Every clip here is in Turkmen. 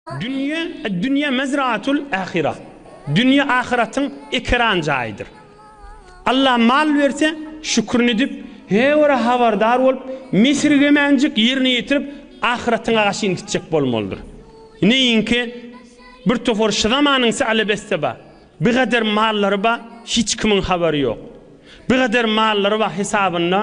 Dünýe, Ed-dünýe mezraatul ahira. Dünýe ahyratyň ekeran jaýydyr. Allah mal berse, şükürini edip, her bir habardar bolup, mesirgemänjik ýerine ýetirip, ahyratyňa gaşyn gitjek bolmalydyr. Neýinki, bir topar şu zamanyň sälebesse bar. Bigader mallary bar, hiç kimiň habary ýok. Bigader mallary bar hesabynda,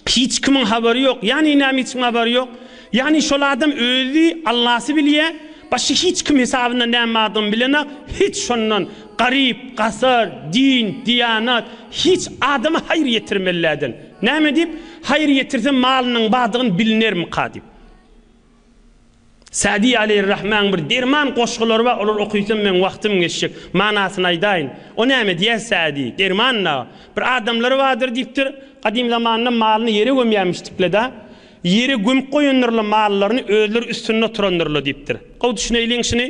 Hiç kimiň habary ýok. Ýagny näme hiç kimiň habary ýok? Ýagny şol adam özi Allasy bilýä, başga hiç kim hesabynda näme bardygyny bilenok, hiç şondan garyp, gasar, din, diýanat, hiç adama haýyr ýetirmeliläden. Näme diýip, haýyr ýetirse malynyň bardygyny bilinermika diýip. Sa'di aleýhir-rahmäň bir derman goşgulary bar, olary okysam meň wagtym geçjek. Manasyny aýdaýyn. O näme diýýär Sa'di? Derman da. Bir adamlar bardyr diýipdir, gadym zamanda malyny ýere gömýärmişdikle-da. Ýere gömüp goýandyrlar mallaryny, özleri üstünde oturandyrlar diýipdir. Gowy düşüneýliň şuny.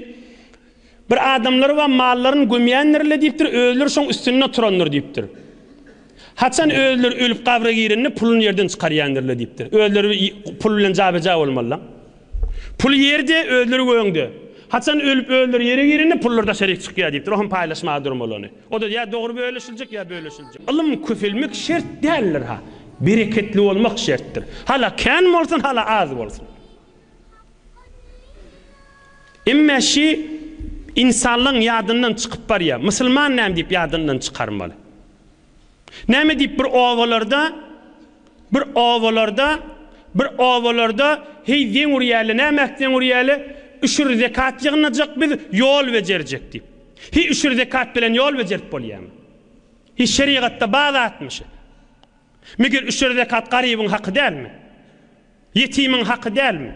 Bir adamlar bar mallaryny gömýändirle diýipdir, özleri şoň üstünde oturandyr diýipdir. Haçan özleri ölüp gabra girende puluny ýerden çykarýandyrlar diýipdir. Özleri pul bilen jabeja bolmalylar. Pul ýerde, özleri göňde. Haçan ölüp özleri ýere girende pullar daşaryk çykýar diýipdir. O hem paýlaşmaga durmaly ony. O-da ýa dogry bölüşiljek, ýa bölüşiljek. Ylym köpelmek şert däldir ha. Bereketli bolmak şertdir. Hala kän bolsun, hala az bolsun. Emme şi insanlaň ýadyndan çykyp barýa. Musulman näme diýip ýadyndan çykarmaly? Näme diýip bir obalarda bir obalarda bir obalarda heý zeň urýaly nämäk zeň urýaly üşür zekat ýygnajak biz ýol bejerjek diýip. Heý üşür zekat bilen ýol bejerip bolýamy? Heý şerigatda bar zatmy şi? Meger üşür zekat garybyň haky dälmi? Ýetimiň haky dälmi?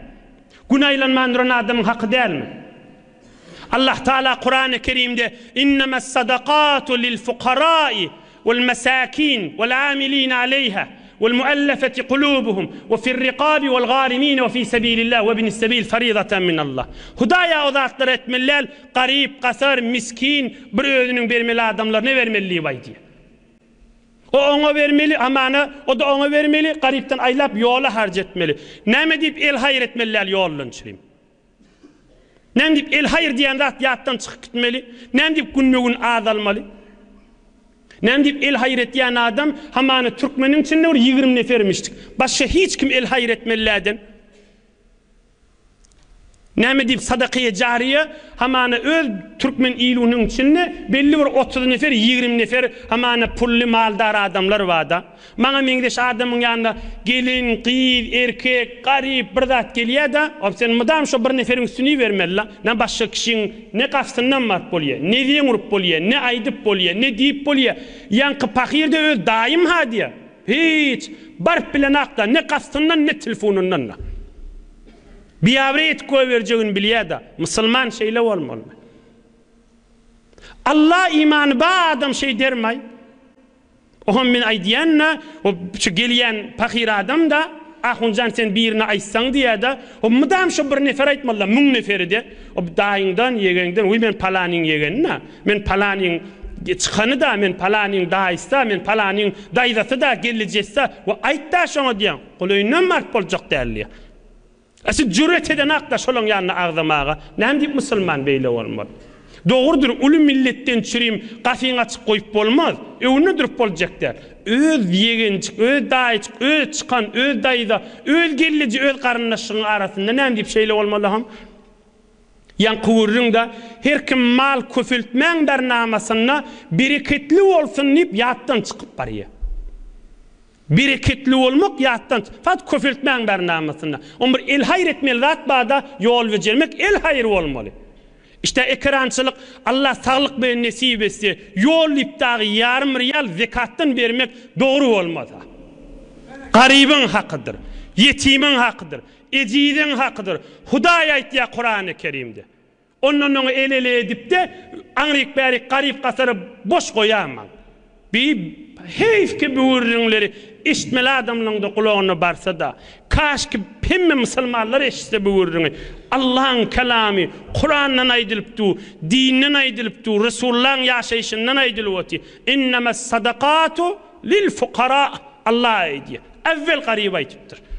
Gün aýlanman duran adamyň haky dälmi? Allah Taala Kurany Kerimde Innemes sadakatu lil fukarai wal mesakin wal amilina aleýha wal muallafeti kulubuhum we fir rikabi wal garimine we fi sebilillah we ibnis sebil faridatan min Allah. Hudaýa o zatlary etmeli däl, garyp, gasar, miskin bir özüniň bermeli adamlaryna bermeli diýip aýdýar. O oňa bermeli, amana, o-da oňa bermeli, garypdan aýlap ýola harç etmeli. Näme diýip el haýyr etmeli däl ýoldan çürim. Näme diýip el haýyr diýen zat ýatdan çykyp gitmeli? Näme diýip günbe-gün azalmaly? Näme diýip el haýyr etýän adam, hamana türkmeniň içinde bir 20 nefermişdik. Başga hiç kim el haýyr etmeli däden. Näme diýip sadakaýy jariýe hamana öz türkmen ilunyň içinde belli bir 30 nefer 20 nefer hamana pully maldar adamlar barda. Maňa meňzeş adamyň ýanyna gelin, gyz, erkek, garyp bir zat gelýäda, ol sen mydam şo bir neferiň üstüni ibermelila. Ne başga kişiň ne gapysyndan baryp bolýa, ne zeň urup bolýa, ne aýdyp bolýa, ne diýip bolýa. Ýaňky pahyr-da öz daýym-ha diýýä. Hiç, baryp bilenakda, ne gastyndan, ne tilfunyndan-da. Biabraý etip goýberjegini bilýär-de. Musulman şeýle bolmalymy? Alla imany bar adam şeý dermaý? Oňam men aýdýan-da, o şu gelýän pahyr adam-da, Ahunjan sen birine aýtsaň diýýär-de, o mydam şo bir nefer aýtmaly-da, müň neferi-de, o daýyňdan, ýegeňden, wiý men palanyň ýegeni-dä, men palanyň çykany-da, men palanyň daýysy-da, men palanyň daýzasy-da, gelnejesi-da, we aýt-da şoňa diýýän, golaýyndan baryp boljak däl diýýär. A siz jüret edenakda şolaň ýanynda agzamaga, näme diýip musulman beýle bolmaly? Dogrudyr, uly milletden çürim gafyňy açyk goýup bolmaz, öwünde durup boljak däl. Öz ýegenjik, öz daýyjyk, öz çykan, öz daýza, öz gelneje, öz garyndaşlygyň arasynda näme diýip şeýle bolmaly ham? Ýaňky gürrüňde her kim mal köpeltmäň barnamasynda bereketli bolsun diýip ýatdan çykyp barýar. Bereketli bolmak ýatdan fat köpeltmäň barnamasynda. On bir el haýyr etmeli zat barda ýol bejermek el haýyr bolmaly. Işde ekerançylyk Allah saglyk bilen nesip etse ýol diýip dagy ýarym rial zekatdan bermek dogry bolmasa. Garybyň hakydyr. Ýetimiň hakydyr. Ejiziň hakydyr. Hudaý aýtýar Kurany Kerimde. Ondan öňe el-ele edip-de, aňryk-bärik garyp-gasary boş goýamaň. Bi, heýf ki bu gürrüňleri eşitmeli adamlaryň-da gulagyna barsa-da. Kaşki hemme musulmanlar eşitse bu gürrüňi. Allaň kelamy Kurandan aýdylyp dur, dinden aýdylyp dur, Resullaň ýaşaýşyndan aýdylyp otyr. Innemes sadakatu lil fukara Allah aýdýar. Äwwel garyba aýdypdyr.